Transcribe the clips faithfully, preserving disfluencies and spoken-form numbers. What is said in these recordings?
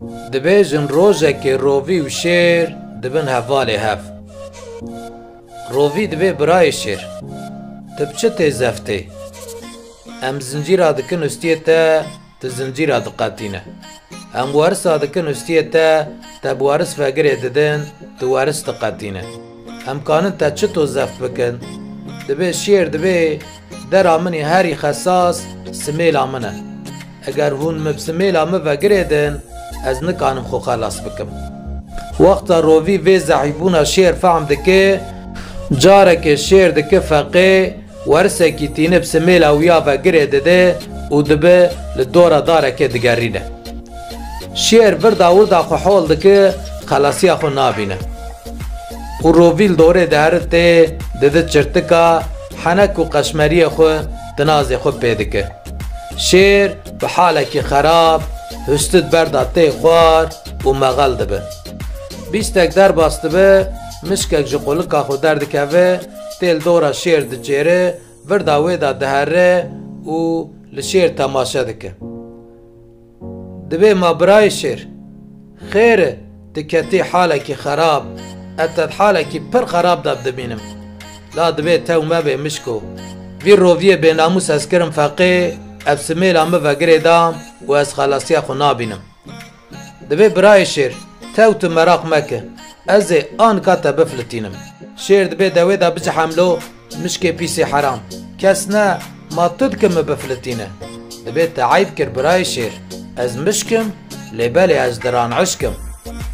Dibêjin rojekê rovî û şêr dibin hevalê hev. Rovî dibê birayê şêr, tu bi çi tê zeftê? Em zincîra dikin ustiyê te, tu zincîra diqetîne. Em warisa dikin ustiyê te, te bi waris vegirê didin, tu waris diqetîne. Em kanin te çito zeft bikin? Dibê şêr dibê, dera min ê herî xesas simêla min e. Eger hûn min bi simêla min vegirêdin, ez nikanim xwe xelas bikim. Wexta rovî vê zehîbûna şêr fehm dike, carekê şêr dike feqê, warisekî tînib simêla wiya vegirê dide û dibe li dora darekê digerîne. Şêr virda wirda xwe hol dike, xelasiya xwe nabîne. Û rovî li dorê dihere tê, dide çirtika, henek û qeşmeriyê xwe di nazê xwe pê dike. Şêr bi halekî xerab, hustid berda tê xwar û mexel dibe. Bîstek derbas dibe, mişkek ji qulika xwe derdikeve, tê li dora şêr diçêre, virda wê de dihere û li şêr temaşe dike. Dibê ma birayê şêr, xêr e, tu ketî halekî xerab, ez te di halekî pir xerab de bidimînim. La dibê tew mebe mişko. Vî roviyê bênamûs ez kirim feqê, ev simêla min vegirê da û ez xelasiya xwe nabînim. Dibê birayê şêr, tew tu meraq meke. Ez ê anika te bifilitînim. Şêr dibê dewê de bicihemlo, mişkê pîsê heram. Kes ne, ma tu dike min bifilitîne. Dibê te eyb kir birayê şêr. Ez mişk im, lê belê ez diran eşk im.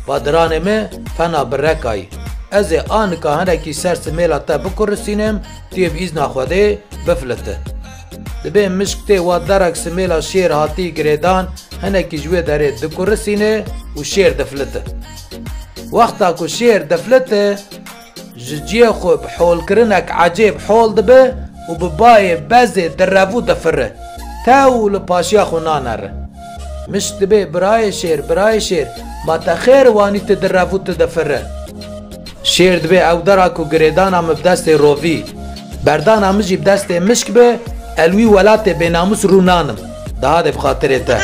Pa diranê min fena birrekayî. Ez ê anika hinekî ser simêla te bikurisînim, tu yê bi îzna Xwedê bifilite. Dibê mişk tê wa derek simêla şêr hatî girêdan, hinekî ji wê derê dikurisîne û şêr difilite. Wexta ku şêr difilite, ji cihê xwe bi holkirinek ecêb hol dibe û bi bayê bezê direvû difire. Tew li paşiya xwe nanere. Mişk dibê, birayê şêr, birayê şêr, ma te xêr wanî tu direvû tu difire. Şêr dibê ew dera ku girêdana min bi destê rovî, berdana min jî bi destê mişk be, el wî welatê bênamûs rû nanim. Daha dê bi xatirê te.